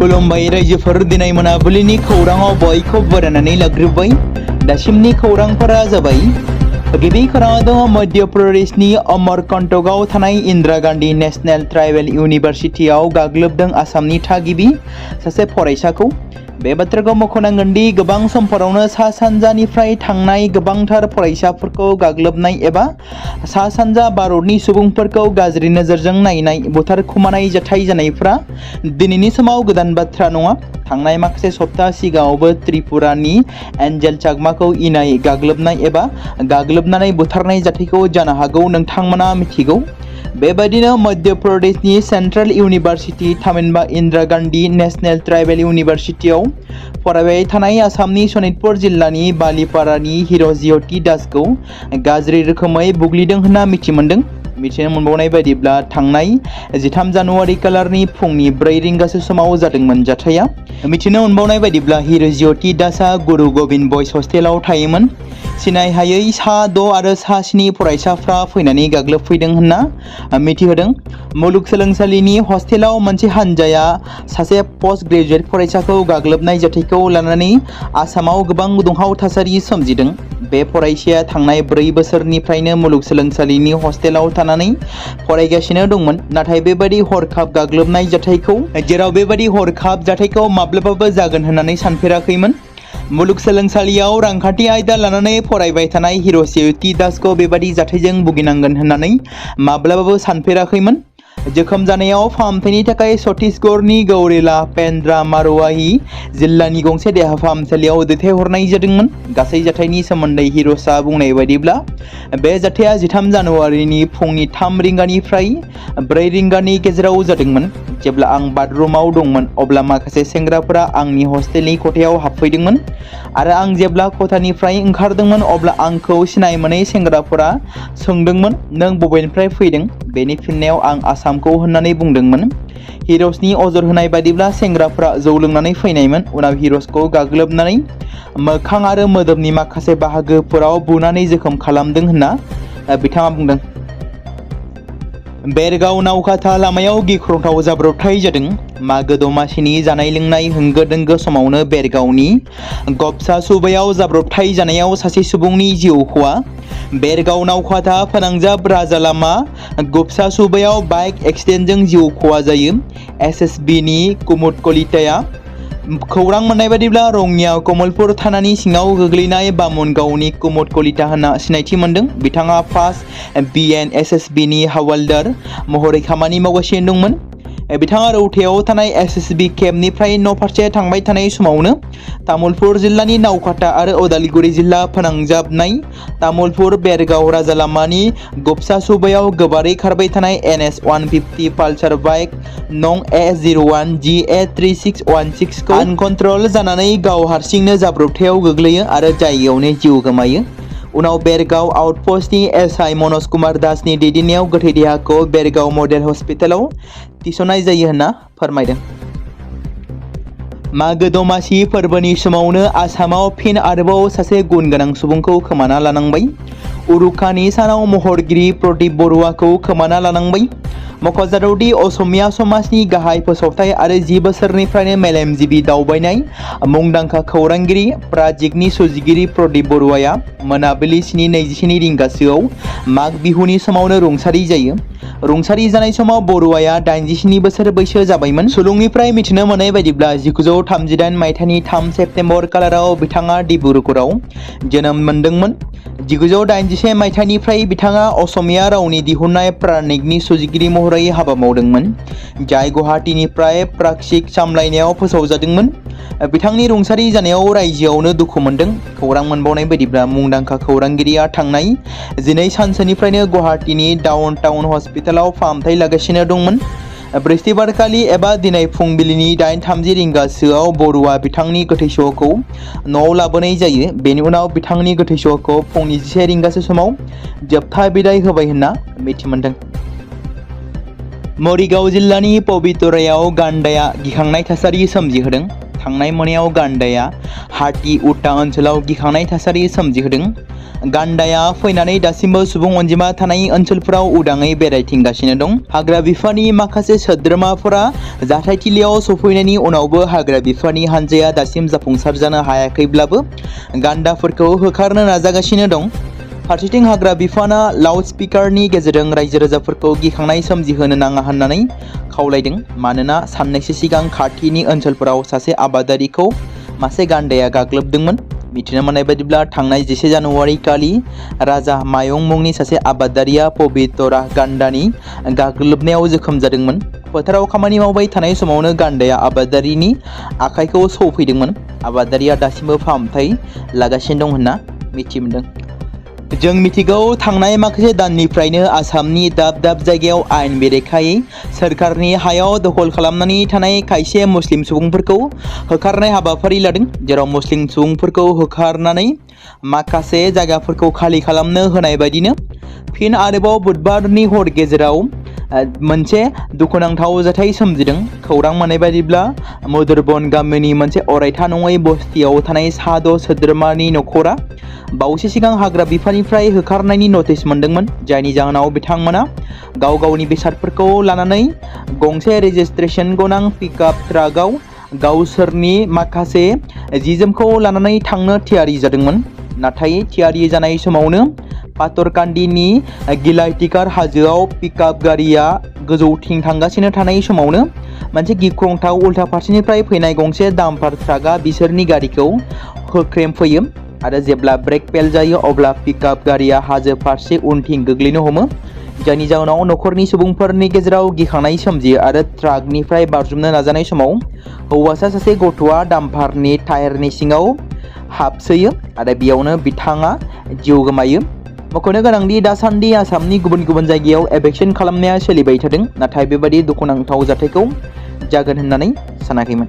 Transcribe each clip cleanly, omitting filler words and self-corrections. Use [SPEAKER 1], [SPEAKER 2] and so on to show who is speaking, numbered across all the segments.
[SPEAKER 1] खुलुमबाय रायजोफोर दिनै मोनाबिलिनि खौराङाव बयखौबो बरायनानै लाग्रोबाय। दासिमनि खौरांफोरा जाबाय गिबि खौराङाव दङ मध्य प्रदेशनि अमरकंटकआव थानाय इन्दिरा गान्धी नेशनेल ट्राइबेल इउनिभारसिटियाव गाग्लोबदों आसामनि थागिबि सासे फरायसाखौ। बे बाथ्राखौ मख'नांगोन दि गोबां समफोरावनो सा सानजानिफ्राय थांनाय गोबांथार फरायसाफोरखौ गाग्लोबनाय एबा सा सानजा भारतनि सुबुंफोरखौ गाज्रि नोजोरजों नायनाय बुथारखुमानाय जाथाय जानायफ्रा दिनैनि समाव गोदान बाथ्रा नङा। थांनाय माखासे सप्ता सिगाङावबो त्रिपुरानि एन्जेल चाकमाखौ इनाय गाग्लोबनाय एबा गाग्लोबनानै बुथारनाय जाथायखौ जानो हागौ नोंथांमोना मिथिगौ। बेबायदिनो मध्य प्रदेशनि सेन्ट्रेल इउनिभारसिटि थामहिनबा इन्दिरा गान्धी नेशनेल ट्राइबेल इउनिभारसिटियाव फरायबाय थानाय आसामनि सनितपुर जिल्लानि बालिपारानि हिर'ज्योति दासखौ गाज्रि रोखोमै बुग्लिदों होनना मिथिनो मोनबावनाय बायदिब्ला थांनाय 13 जानुवारि खालारनि फुंनि 4 रिंगासो समाव जादोंमोन जाथाया। मिथिनो मोनबावनाय बायदिब्ला हिर'ज्योति दासआ गुरु गोविंद बयज हस्टेलाव थायोमोन। सिनाय हायै सा 6 आरो सा 7 फरायसाफ्रा फैनानै गाग्लोबफैदों होनना मिथिहोदों। मुलुगसोलोंसालिनि हस्टेलाव मोनसे हानजाया सासे पोस्ट ग्रेजुएट फरायसाखौ गाग्लोबनाय जाथायखौ लानानै आसामाव गोबां दुंहाव थासारि सोमजिदों। बे फरायसाया थांनाय 4 बोसोरनिफ्रायनो मुलुगसोलोंसालिनि हस्टेलाव थानानै फरायगासिनो दंमोन। नाथाय बेबादि हरखाब गाग्लोबनाय जाथायखौ जाथायखौ माब्लाबाबो जागोन होननानै सानफेराखैमोन। मुलुगसोलोंसालियाव रांखान्थि आयदा लानानै फरायबाय थानाय हिर'ज्योति दासखौ बेबादि जाथायजों भुगिनांगोन होननानै माब्लाबाबो सानफेराखैमोन। जोखोम जानायाव फाहामथायनि थाखाय छत्तीसगढ़नि गौरेला पेन्द्रा मारवाही जिल्लानि गंसे देहा फाहामसालियाव दैथायहरनाय जादोंमोन। गासै जाथायनि सोमोन्दै हिर'सा बुंनाय बायदिब्ला बे जाथाया 13 जानुवारिनि फुंनि 3 रिंगानिफ्राय 4 रिंगानि गेजेराव जादोंमोन। जेब्ला आं बाथरुमाव दंमोन अब्ला माखासे सेंग्राफोरा आंनि हस्टेलनि खथायाव हाबफैदोंमोन आरो आं जेब्ला खथानिफ्राय ओंखारदोंमोन अब्ला आंखौ सिनाय मोनै सेंग्राफोरा सोंदोंमोन नों बबेनिफ्राय फैदों? बेनि फिननायाव आं आसामखौ होननानै बुंदोंमोन। हिर'सनि अजद होनाय बायदिब्ला सेंग्राफोरा जौ लोंनानै फैनायमोन। उनाव हिर'सखौ गाग्लोबनानै मोखां आरो मोदोमनि माखासे बाहागोफोराव बुनानै जोखोम खालामदों होनना बिथाङा बुंदों। बेरगाव नावकाथा लामायाव गिख्रंथाव जाब्रबथाय जादों। मागो दमासिनि जानाय लोंनाय होंगो दोंगो समावनो बेरगावनि गबसा सुबायाव जाब्रबथाय जानायाव सासे सुबुंनि जिउ खहा। बेरगाव नावकाथा फोनांजाब राजा लामा गबसा सुबायाव बाइक एक्सिडेन्टजों जिउ खहा जायो। एसएसबिनि कुमुद कलिताया खौरां मोननाय बायदिब्ला रङिया कमलपुर थानानि सिङाव गोग्लैनाय बामुनगावनि कुमुद कलिता होनना सिनायथि मोनदों। बिथाङा फार्स्ट BNSSBनि हावालदार महरै खामानि मावगासिनो दंमोन। बिथाङा रौथायाव थानाय एसएसबि केम्पनिफ्राय न'फारसे थांबाय थानाय समावनो तामुलपुर जिल्लानि नावकाथा आरो उदालगुरि जिल्ला फोनांजाबनाय तामुलपुर बेरगाव राजा लामानि गबसा सुबायाव गोबारै खारबाय थानाय NS 150 पालसार बाइक नं A01 GA3616 खौ आनकन्ट्रल जानानै गाव हारसिंनो जाब्रबथायाव गोग्लैयो आरो जायगायावनो जिउ गोमायो। उनाव बेरगाव आउटपस्टनि SI मनज कुमार दासनि दैदेननायाव गोथै देहाखौ बेरगाव मडेल हस्पिटालाव थिसननाय जायो होनना फोरमायदों। मागो दमासि फोरबोनि समावनो आसामाव फिन आरोबाव सासे गुन गोनां सुबुंखौ खोमाना लानांबाय। उरुखानि सानाव महरगिरि प्रदीप बरुवाखौ खोमाना लानांबाय। मख'जाथावदि असमिया समाजनि गाहाय फोसावथाय आरो 10 बोसोरनिफ्रायनो मेलेमजिबि दावबायनाय मुंदांखा खौरांगिरि प्राजिकनि सुजुगिरि प्रदीप बरुवाया मोनाबिलि 7:21 रिंगासोआव माग बिहुनि समावनो रुंसारि जायो। रुंसारि जानाय समाव बरुवाया 87 बोसोर बैसो जाबायमोन। सुलुंनिफ्राय मिथिनो मोननाय बायदिब्ला 1938 मायथाइनि 3 सेप्तेम्बर खालाराव बिथाङा डिब्रुगड़आव जोनोम मोनदोंमोन। 1981 मायथाइनिफ्राय बिथाङा असमिया रावनि दिहुननाय प्रानिकनि सुजुगिरि महरै हाबा मावदोंमोन, जाय गुवाहाटीनिफ्राय प्राक्षिक सामलायनायाव फोसावजादोंमोन। बिथांनि रुंसारि जानायाव रायजोआवनो दुखु मोनदों। खौरां मोनबावनाय बायदिब्ला मुंदांखा खौरांगिरिया थांनाय 12 सानसोनिफ्रायनो गुवाहाटीनि डाउन टाउन हस्पिटालाव फाहामथाय लागासिनो दंमोन। बृहस्पतिबारखालि एबा दिनै फुंबिलिनि 8:30 रिंगासोआव बरुवा बिथांनि गोथै सह'खौ न'आव लाबोनाय जायो। बेनि उनाव बिथांनि गोथै सह'खौ फुंनि 11 रिंगासो समाव जोबथा बिदाय होबाय होनना मिथिमोनदों। मरिगाव जिल्लानि पबितरायाव गान्दाया गिखांनाय थासारि सोमजिहोदों। थांनाय मोनायाव गान्दाया हाटी उटा ओनसोलाव गिखांनाय थासारि सोमजिहोदों। गान्दाया फैनानै दासिमबो सुबुं अनजिमा थानाय ओनसोलफोराव उदाङै बेरायथिंगासिनो दं। हाग्रा बिफाननि माखासे सोद्रोमाफोरा जाथायथिलियाव सफैनायनि उनावबो हाग्रा बिफाननि हानजाया दासिम जाफुंसार जानो हायाखैब्लाबो गान्दाफोरखौ होखारनो नाजागासिनो दं। फारसेथिं हाग्रा बिफाना लाउड स्पिकारनि गेजेरजों रायजो राजाफोरखौ गिखांनाय सोमजिहोनो नाङा होननानै खावलायदों। मानोना साननैसो सिगां खाथिनि ओनसोलफोराव सासे आबादारिखौ मासे गान्दाया गाग्लोबदोंमोन। मिथिनो मोननाय बायदिब्ला थांनाय 10 जानुवारि खालि राजा मायं मुंनि सासे आबादारिया पबितरा गान्दानि गाग्लोबनायाव जोखोम जादोंमोन। फोथाराव खामानि मावबाय थानाय समावनो गान्दाया आबादारिनि आखाइखौ सौफैदोंमोन। आबादारिया दासिमबो फाहामथाय लागासिनो दं होनना मिथिमोनदों। जों मिथिगौ थांनाय माखासे दाननिफ्रायनो आसामनि दाब दाब जायगायाव आयेन बेरेखायै सोरखारनि हायाव दखल खालामनानै थानाय खायसे मुस्लिम सुबुंफोरखौ होखारनाय हाबाफारि लादों। जेराव मुस्लिम सुबुंफोरखौ होखारनानै माखासे जायगाफोरखौ खालि खालामनो होनाय बायदिनो फिन आरोबाव बुधबारनि हर गेजेराव मोनसे दुखुनांथाव जाथाय सोमजिदों। खौरां मोननाय बायदिब्ला मदुरबन गामिनि मोनसे अरायथा नङै बस्तियाव थानाय सा 6 सोद्रोमानि नखरा बावैसो सिगां हाग्रा बिफाननिफ्राय होखारनायनि नटिस मोनदोंमोन। जायनि जाहोनाव बिथांमोना गाव गावनि बेसादफोरखौ लानानै गंसे रेजिस्ट्रेशन गोनां पिकआप ट्राकआव गावसोरनि माखासे जि-जोमखौ लानानै थांनो थियारि जादोंमोन। नाथाय थियारि जानाय समावनो पातरकान्दिनि गिलाइटिकार हाजोआव पिकआप गारिया गोजौथिं थांगासिनो थानाय समावनो मोनसे गिख्रंथाव उल्था फारसेनिफ्राय फैनाय गंसे डाम्पार ट्राकआ बिसोरनि गारिखौ होख्रेमफैयो आरो जेब्ला ब्रेक फेल जायो अब्ला पिकआप गारिया हाजो फारसे उनथिं गोग्लैनो हमो। जायनि जाहोनाव नखरनि सुबुंफोरनि गेजेराव गिखांनाय सोमजियो आरो ट्राकनिफ्राय बारजुमनो नाजानाय समाव हौवासा सासे गथ'आ डाम्पारनि टायारनि सिङाव हाबसोयो आरो बेयावनो बिथाङा जिउ गोमायो। मख'नो गोनांदि दासान्दि आसामनि गुबुन गुबुन जायगायाव एभेक्शन खालामनाया सोलिबाय थादों। नाथाय बेबादि दुखुनांथाव जाथायखौ जागोन होननानै सानाखैमोन।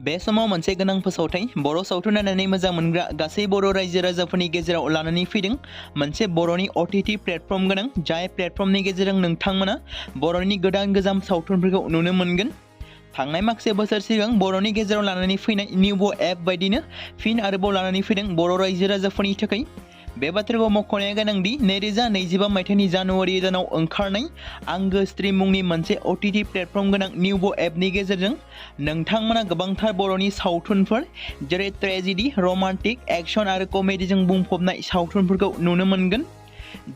[SPEAKER 1] बे समाव मोनसे गोनां फोसावथाय बर' सावथुन नायनानै मोजां मोनग्रा गासै बर' रायजो राजाफोरनि गेजेराव लानानै फैदों मोनसे बर'नि OTT प्लेटफर्म गोनां। जाय प्लेटफर्मनि गेजेरजों नोंथांमोना बर'नि गोदान गोजाम सावथुनफोरखौ नुनो मोनगोन। थांनाय माखासे बोसोर सिगां बर'नि गेजेराव लानानै फैनाय निउबो एप बायदिनो फिन आरोबाव लानानै फैदों बर' रायजो राजाफोरनि थाखाय। बे बाथ्राखौ मख'नाया गोनांदि 2025 मायथाइनि जानुवारि दानाव ओंखारनाय आंगो स्ट्रीम मुंनि मोनसे OTT प्लेटफर्म गोनां निउबो एपनि गेजेरजों नोंथांमोना गोबांथार बर'नि सावथुनफोर जेरै ट्रेजेडी, रमान्टिक, एक्शन आरो कमेडीजों बुंफबनाय सावथुनफोरखौ नुनो मोनगोन।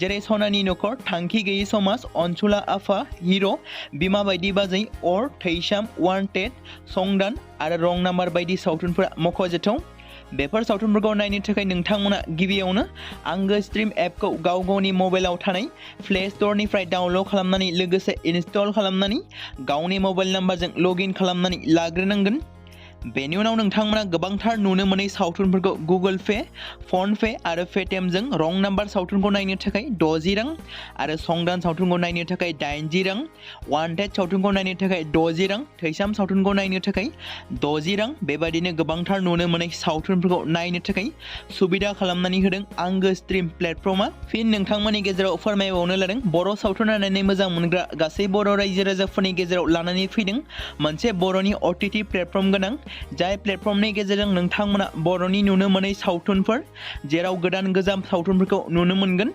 [SPEAKER 1] जेरै सनानि नखर, थांखि गैयै समाज, अनसुला आफा, हिर', बिमा बायदि बाजै, अर, थैसाम, वान्टेड, संदान आरो रं नाम्बार बायदि सावथुनफोरा मख'जाथाव। बेफोर सावथुनफोरखौ नायनो थाखाय नोंथांमोना गिबियावनो आंगो स्ट्रीम एपखौ गाव गावनि मबाइलाव थानाय प्ले स्ट'रनिफ्राय डाउनल'ड खालामनानै लोगोसे इनस्टल खालामनानै गावनि मबाइल नाम्बारजों लगइन खालामनानै लाग्रोनांगोन। बेनि उनाव नोंथांमोना गोबांथार नुनो मोनै सावथुनफोरखौ गुगोल पे, फन पे आरो पेटिएमजों रं नाम्बार सावथुनखौ नायनो थाखाय 60 रां आरो संदान सावथुनखौ नायनो थाखाय 80 रां, वान्टेड सावथुनखौ नायनो थाखाय 60 रां, थैसाम सावथुनखौ नायनो थाखाय 60 रां बेबायदिनो गोबांथार नुनो मोनै सावथुनफोरखौ नायनो थाखाय सुबिदा खालामनानै होदों आंगो स्ट्रीम प्लेटफर्मा। फिन नोंथांमोननि गेजेराव फोरमायबावनो लादों बर' सावथुन नायनानै मोजां मोनग्रा गासै बर' रायजो राजाफोरनि गेजेराव लानानै फैदों मोनसे बर'नि OTT प्लेटफर्म गोनां। जाय प्लेटफर्मनि गेजेरजों नोंथांमोना बर'नि नुनो मोनै सावथुनफोर जेराव गोदान गोजाम सावथुनफोरखौ नुनो मोनगोन।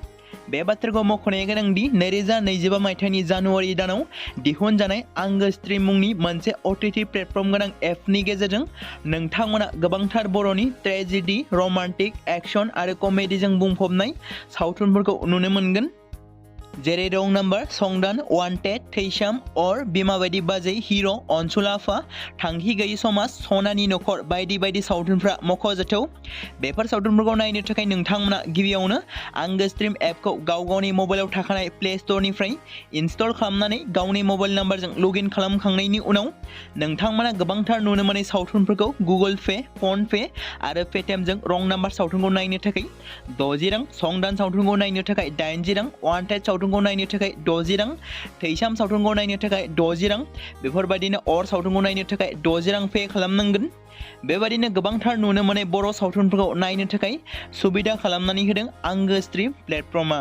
[SPEAKER 1] बे बाथ्राखौ मख'नाया गोनांदि 2025 मायथाइनि जानुवारि दानाव दिहुनजानाय आंगो स्ट्रीम मुंनि मोनसे OTT प्लेटफर्म गोनां एपनि गेजेरजों नोंथांमोना गोबांथार बर'नि ट्रेजेडी, रमान्टिक, एक्शन आरो कमेडीजों बुंफबनाय सावथुनफोरखौ नुनो मोनगोन। जेरै रं नाम्बार, संदान, वान्टेड, थैसाम, अर, बिमा बायदि बाजै, हिर', अनसुला आफा, थांखि गैयै समाज, सनानि नखर बायदि बायदि सावथुनफ्रा मख'जाथाव। बेफोर सावथुनफोरखौ नायनो थाखाय नोंथांमोना गिबियावनो आंगो स्ट्रीम एपखौ गाव गावनि मबाइलाव थाखानाय प्ले स्ट'रनिफ्राय इनस्टल खालामनानै गावनि मबाइल नाम्बारजों लगइन खालामखांनायनि उनाव नोंथांमोना गोबांथार नुनो मोनै सावथुनफोरखौ गुगोल पे, फन पे आरो पेटिएमजों रं नाम्बार सावथुनखौ नायनो थाखाय 60 रां, संदान सावथुनखौ नायनो थाखाय 80 रां, वान्टेड सावथुनखौ नायनो थाखाय 60 रां, थैसाम सावथुनखौ नायनो थाखाय 60 रां बेफोरबायदिनो अर सावथुनखौ नायनो थाखाय 60 रां पे खालामनांगोन। बेबायदिनो गोबांथार नुनो मोनै बर' सावथुनफोरखौ नायनो थाखाय सुबिदा खालामनानै होदों आंगो स्ट्रीम प्लेटफर्मा।